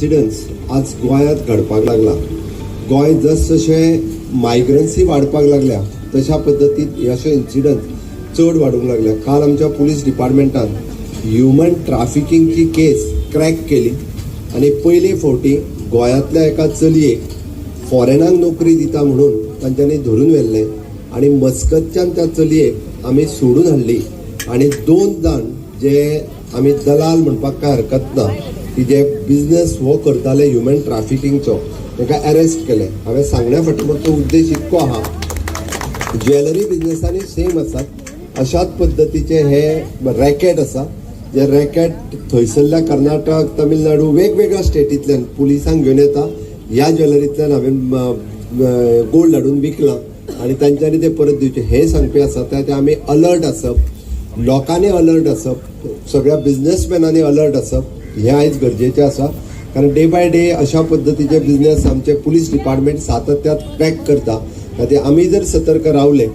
Incidence आज गोंयांत घडपाक लागला. गोंय जस जशें मायग्रन्सी वाडपाक लागल्या, तशा पद्दतीन हे अशे इन्सिडन्स चड वाडूंक लागल्या. काल आमच्या पुलीस डिपार्टमेंटान ह्युमन ट्राफिकिंगची केस क्रॅक केली आनी पयले फावटी गोंयांतल्या एका चलयेक फॉरेनाक नोकरी दिता म्हणून तांच्यांनी धरून व्हेल्लें आनी मस्कतच्यान त्या चलयेक आमी सोडून हाडली. आनी दोन जाण जे आमी दलाल म्हणपाक कांय हरकत ना की जे बिझनेस हो करताले ह्युमन ट्राफिकिंगचो, ताका अरेस्ट केले. हांवें सांगण्या फाटलो उद्देश इतको आहा, ज्वेलरी बिझनेसांनी सेम आसात, अशाच पद्दतीचे हे रॅकेट आसा, जे रॅकेट थंयसरल्या कर्नाटक, तमिळनाडू, वेगवेगळ्या स्टेटींतल्यान पुलिसांक घेवन येता. ह्या ज्वेलरींतल्यान हांवें गोल्ड हाडून विकलां आनी तांच्यांनी ते परत दिवचे, हें सांगपी आसा. त्या ते आमी अलर्ट आसप, लोकांनी अलर्ट आसप, सगळ्या बिझनेसमॅनांनी अलर्ट आसप हें आयज गरजेचें आसा, कारण डे बाय डे अशा पद्दतीचे बिझनेस आमचे पुलीस डिपार्टमेंट सातत्यात ट्रॅक करता. खातीर आमी जर सतर्क रावले,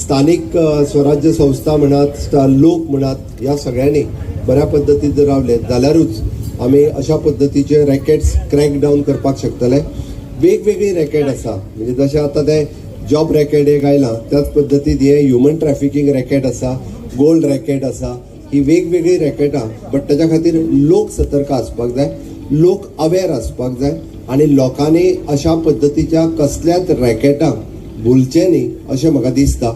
स्थानीक स्वराज्य संस्था म्हणात, लोक म्हणात, ह्या सगळ्यांनी बऱ्या पद्दतीन जर रावले जाल्यारूच आमी अशा पद्दतीचे रॅकेट्स क्रॅक डावन करपाक शकतले. वेगवेगळी रॅकेट आसा, म्हणजे जशें आतां ते जॉब रॅकेट एक आयलां, त्याच पद्दतीन हे ह्युमन ट्रॅफिकींग रॅकेट आसा, गोल्ड रॅकेट आसा. ही वेगवेगळी रॅकेटां, बट ताच्या खातीर लोक सतर्क आसपाक जाय, लोक अवेर आसपाक जाय आनी लोकांनी अशा पद्दतीच्या कसल्याच रॅकेटांक भुलचें न्ही अशें म्हाका दिसता.